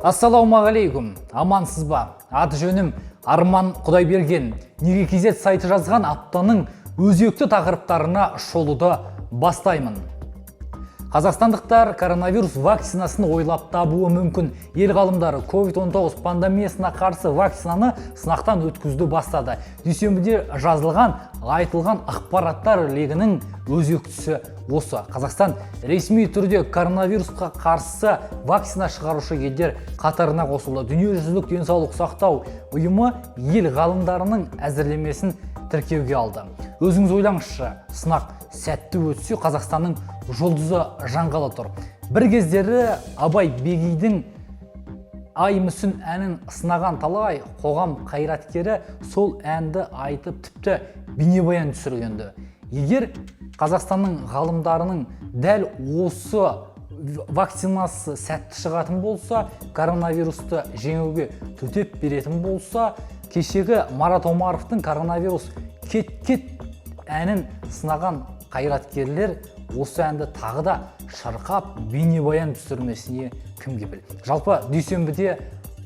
Ассалаумағалейкум, амансыз ба? Аты жөнім Арман Құдайберген. Неге KZ сайты жазған аптаның өзекті тақырыптарына шолуды бастаймын. Қазақстандықтар коронавирус вакцинасын ойлап табуы мүмкін. Ел ғалымдары COVID-19 пандемиясына қарсы вакцинаны сынақтан өткізуді бастады. Дүйсенбіде жазылған, айтылған ақпараттар легінің өзектісі осы. Қазақстан ресми түрде коронавирусқа қарсы вакцина шығарушы елдер қатарына қосылды. Дүниежүзілік денсаулық сақтау ұйымы ел ғалымдарының әзірлемесін тіркеуге алды. Өзіңіз ойлаңызшы, сынақ сәтті өтсе, Қазақстанның жұлдызы жанғалы тұр. Бір кездері Абай Бегейдің «Ай мүсін» әнін сынаған талай қоғам қайраткері сол әнді айтып, тіпті бейнебаян түсіргенді. Егер Қазақстанның ғалымдарының дәл осы вакцинасы сәтті шығатын болса, коронавирусты жеңуге төтеп беретін болса, кешегі Марат Омаровтың «Коронавирус, кет, кет» әнін сынаған қайраткерлер осы әнді тағы да шырқап, бейнебаян түсірмесіне кім кепіл? Жалпы, дүйсенбіде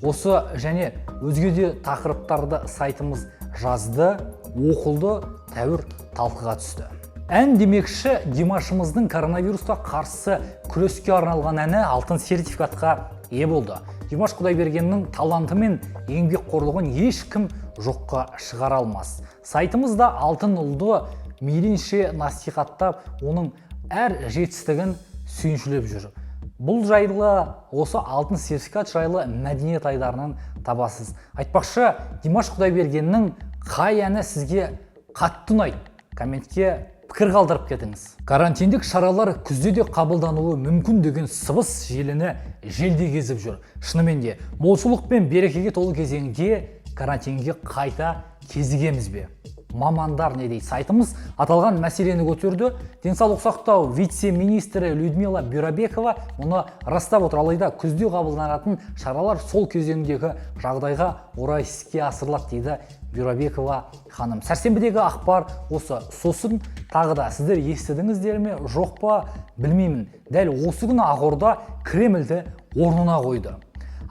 осы және өзге де тақырыптарды сайтымыз жазды, оқылды, тәуір талқыға түсті. Ән демекші, Димашымыздың коронавирусқа қарсы күреске арналған әні алтын сертификатқа ие болды. Димаш Құдайбергеннің таланты мен еңбекқорлығын ешкім жоққа шығара алмас. Сайтымыз да алтын ұлды мейлінше насихаттап, оның әр жетістігін сүйіншілеп жүр. Бұл жайлы, осы алтын сертификат жайлы мәдениет айдарынан табасыз. Айтпақшы, Димаш Құдайбергеннің қай әні сізге қатты ұнайды? Комментке пікір қалдырып кетіңіз. Карантиндік шаралар күзде де қабылдануы мүмкін деген сыбыс желіні желдей кезіп жүр. Шынымен де, молшылық пен берекеге толы кезеңде карантинге қайта кезігеміз бе? Мамандар не дейді? Сайтымыз аталған мәселені көтерді. Денсаулық сақтау вице-министрі Людмила Бюрабекова мұны растап отыр. Алайда күзде қабылданатын шаралар сол кезеңдегі жағдайға орай іске асырылады, дейді Бюрабекова ханым. Сәрсенбідегі ақпар осы. Сосын тағы да, сіздер естідіңіздер ме, жоқ па, білмеймін, дәл осы күні Ақорда Кремльді орнына қойды.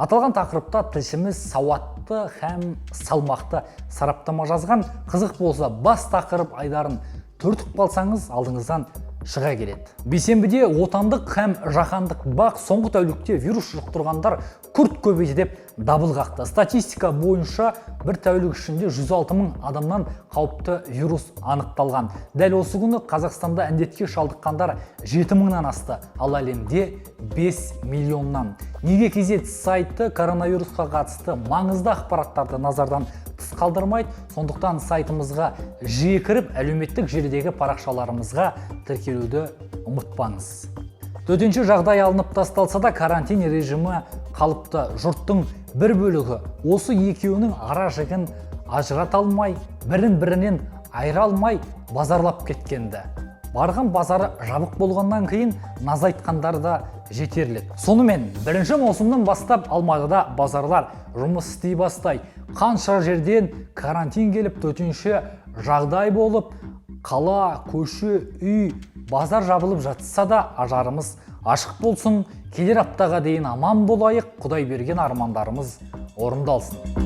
Аталған тақырыпта тілшіміз сауатты һәм салмақты сараптама жазған. Қызық болса, бас тақырып айдарын түртіп қалсаңыз, алдыңыздан шыға келеді. Бейсенбіде отандық һәм жаһандық БАҚ соңғы тәулікте вирус жұқтырғандар күрт көбейді деп дабыл қақты. Статистика бойынша, бір тәулік ішінде 106 мың адамнан қауіпті вирус анықталған. Дәл осы күні Қазақстанда індетке шалдыққандар 7 мыңнан асты, ал әлемде 5 миллионнан. Неге KZ сайты коронавирусқа қатысты маңызды ақпараттарды назардан тыс қалдырмайды. Сондықтан сайтымызға жиі кіріп, әлеуметтік желідегі парақшаларымызға тіркелуді ұмытпаңыз. Төтенше жағдай алынып тасталса да, карантин режимі қалыпты. Жұрттың бір бөлігі осы екеуінің ара жігін ажырата алмай, бірін бірінен айыра алмай базарлап кеткенді. Барған базары жабық болғаннан кейін наз айтқандар да жетерлік. Сонымен, 1 маусымнан бастап Алматыда базарлар жұмыс істей бастайды. Қанша жерден карантин келіп, төтенше жағдай болып, қала, көше, үй, базар жабылып жатса да, ажарымыз ашық болсын. Келер аптаға дейін аман болайық. Құдай берген армандарымыз орындалсын.